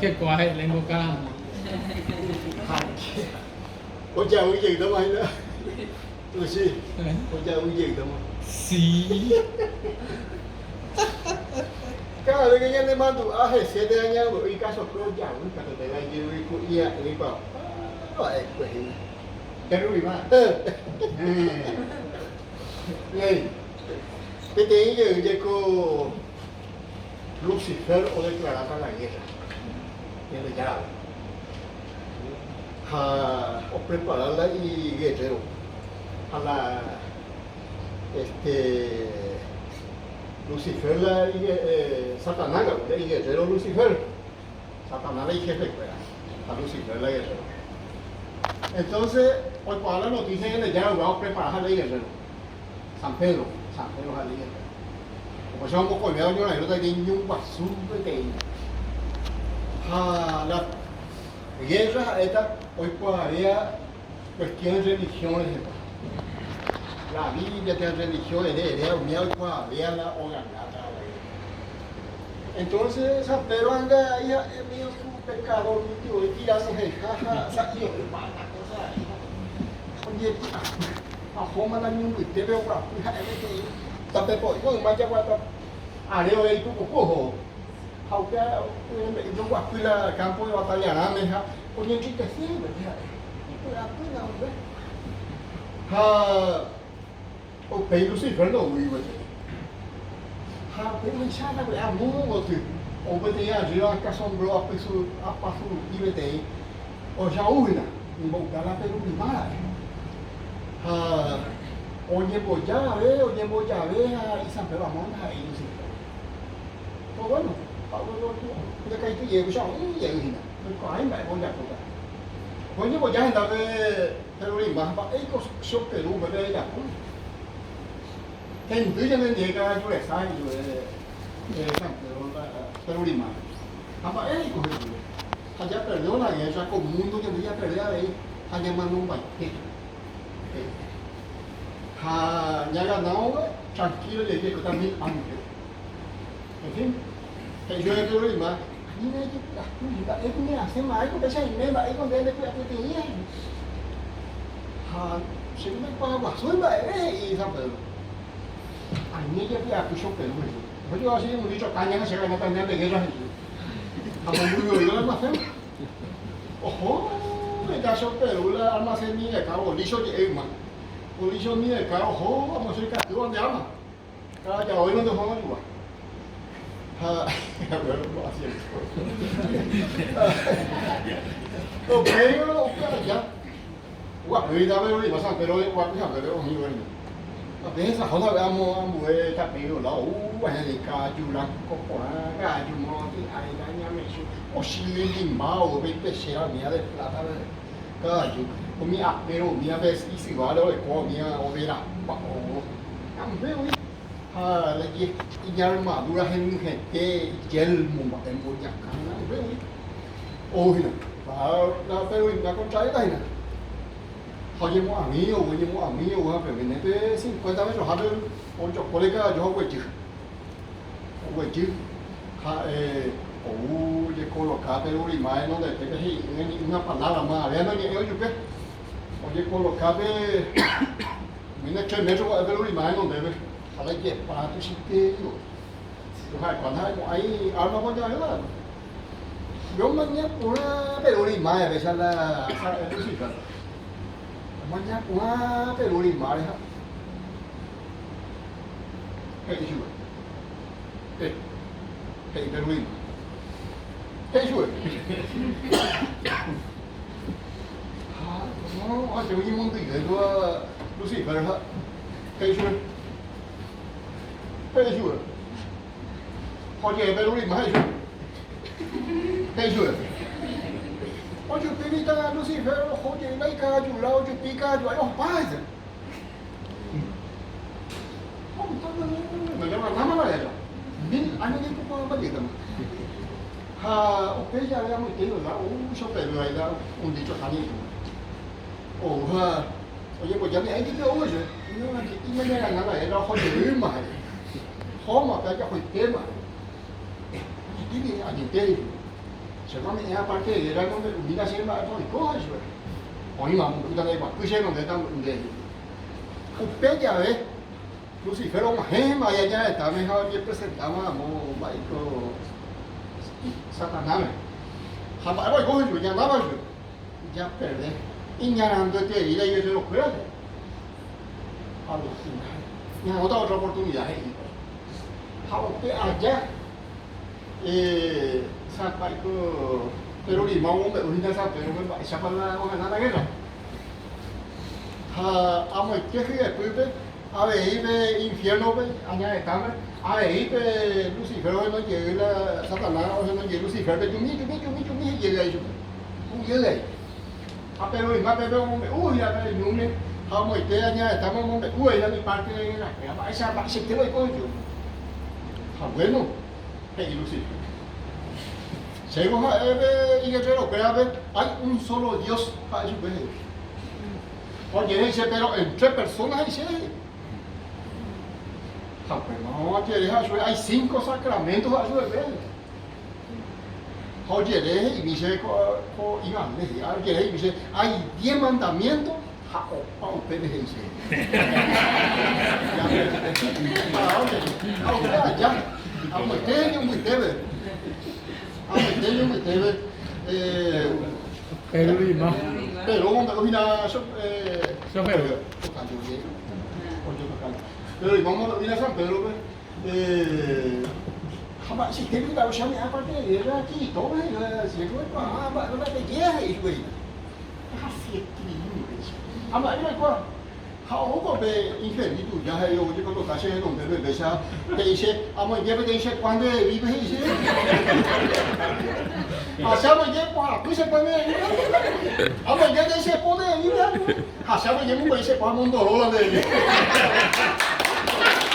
Kekuaa he'i lengua karama. Ojavy jeýtama hína. Luchi, ojavy jeýtama. Sí. Cada vez que ñanemandu'a hese térã ñambo'y ikasokue ojavy katuete la ijyvy ku'ia'ỹipa va'ekue hína. Perruiva. Néi, peteĩ jey jeko Lucifer odeclaráta la guerra Ñandejárape ha oprepara la iguerrero ha la este Lucifer la Satanás la iguerrero Lucifer, Satanás la ijefekuéra ha Lucifer la guerrero. Entonces oikuaa la noticia Ñandejára opreparaha la iguerrero. San Pedro, San Pedro ha líder. Upéicha omokõivéva oñorairõta peteĩ ñu guasu peteĩ. Ha la guerra ha'éta oikuaavéva cuestión religión rehegua. La Biblia térã religión ere eréva umíva oikuaavéva la oganáta la guerra. Entonces San Pedro anga ahí ha'e umi pecador rupi voi tirano heha ha sa'i opa la cosa oñepy'apy. Ahóma la ñu mbytépe oguapy ha'e peteĩ tape po'ívo yma jaguata are ore ipukuku ohóvo. Ha upe rembe'ýpe oguapy la campo de batalla-rãme ha oñentristece gueteri ha'e, ipy'apýna upe. Ha upéi Lucifer ndoúi gueteri. Ha upéi ohecha hague amo goty, ou peteĩ arriba akãsombro apasuru'i peteĩ ojaú hína, ombo'uka la Perurima ra'e. Ha oñemboja ave, oñembojave ha Isanpéro amo ndaha'éi Lucifer. Pues bueno, ndekaitúi jey kóicha oĩ jey hína, ndoikuaái mba'épa ojapóta. Upéi oñemboja hendápe Perurima ha mba'éiko che Peru upépe ajapo. Hendy ñane ndive kavaju resa he'i chupe San Pedro Perurima. Ha mba'e reiko he'i chupe. Ha japerde la guerra ko mundo ñande japerde avei ha ñamanombaite. He'i. Ha ñaganávove tranquilo jey jaikóta mil años. En fin, he'i chupe Perurima, Anína ejepy'apy, mba'éiko nerasẽ ma'éiko péicha aime, mba'éiko nde ndepy'apyteĩ he'i. Ha che ndaikuaaguasúi mba'eve, he'i San Pedro. Ani ejepy'apy choperu, he'i. Oho che ñemundi chokáña ha che ganáta ñande guerra, he'i. Ha mombyryvoíva la almacén. Oho heta choperu la almacén mireka, bolícho oje'e yma. Bolícho mireka oho amo che ikatúva nde áma. Karajaói mante oho ojua. Ha bueno, así es. Upéi upe aja guapýta pero oĩva San Pedro guapy San Pedro oĩ bueno. Ape hesaho jave amo ambue tape ola ou guahẽ ka'aju blanco porã, ka'aju morotĩ áina ñamechu ochililimba ou pe ipechéra umía de plata ka'aju umi apéro umía pe isyváre oreko umía overapa ou. Ambue oĩ ha la iñarmadúra henyhẽte ijélmo mba'e mbojakã hína ambue oĩ ou hína. Ha la peroĩmba kontráriota hína. Ha oñemo'ãmi ou, oñemo'ãmi ou ha peve pe 50 metrohápe ojokóre kavaju ha oguejy. Oguejy ha'e ou ojekoloka perurima henondetépe he'i'ỹre ni una palabra, mavave noñe'ẽ ojupe. Ojekoloka pe Mine tres metro mba'e Perurima henondépe ha la ijespáda tuichaite voi. Ha'ekuéra ndaha'emo'ãi árma oñorairõva. Romaña porã Perurima péicha la Lucifer. Omaña porã Perurimáre ha he'i chupe. He'i Perurima. He'i chupe. Ha no, ha che oñemondyivéva Lucifer ha he'i chupe. He'i chupe. Ha oje'e Perurima he'i chupe. He'i chupe. Ojupi mitã Lucifer oho jey la ikajula ojupi ikaju ári opa hese. No la guerra. Mil años jaikuaa jeýtama. Ha upe jave amoite irola ou choperu aíla un dicho ha ni ou ha oñemboja ne'ẽ jepe ou che iñañagana la guerra oho jeýma he'i. Hóma pe ajahoitéma. Añete añete he'i. Chéko ame'ẽ aparte de guerra omombe'umíta chéve mba'épa oiko ha ichupe. Oĩma omombe'úta ndaikuapy che renondéta nde he'i. Upe jave Lucifer og̃uahẽ mba'e aja retãme ha ojepresentáma ramo mba'éiko Satanáme. Ha mba'épa oiko chupe? Ñandápa chupe? Japerde iñarandueterei la iveserokuérape. Alucina. Ñaha'õta otra oportunidad he'i hikuái. Ha upe aja San mba'éiko Pedro Lima omombe'u hína San Pedro-pe mba'éichapa la ogana la guerra. Ha amoite hyepýpe avei pe infiérnope, aña retãme, avei pe Lucifer ohenói jey la Satanás ohenói jey Lucifer-pe, Jumi, jumi, jumi, jumi he'i jey chupe. Ou jey ai. Ha péro yma pépe omombe'u hína pe ñúme ha omoite aña retãme omombe'u hína umi párte rakuéra mba'éicha mba'eichaite oiko ojuhu. Ha guéno, he'i Lucifer. Chéngo ha'e pe iguerrerokuérape hay un solo Dios ha'e chupe he'i. Ojere che péro entre personas he'i chéve he'i. Ha upémarõ ajere ha'e chupe hay cinco sacramentos ha'e chupe he'i. Ha ojere he'imi chéve ko Iván he'i, ha ojere he'imi chéve hay diez mandamientos ha opa upépe he'i chéve. Ha upe aja amoite ñombytépe, amoite ñombytépe Pedro omombe'u hína Pedro omombe'u hína San Pedro-pe Ha mba'eichaite piko mba'e oicha oñe'ã parte de guerra Kirito-pe he'i che oikuaa mba'épa la pejéva he'i chupe hína. Hasyeterei upéicha. Ha mba'épa oikuaa? Ha ou ko pe infeliz tuja he'i ou jekoloka che renondépe péicha he'i che amoinge peteĩ che kuã nde revípe he'i che. Ha che amoinge pohapy che kuã nde revípe. Amoinge peteĩ che po nde revípe ha che amoinge mokõi che kuã amondoro la nde revípe.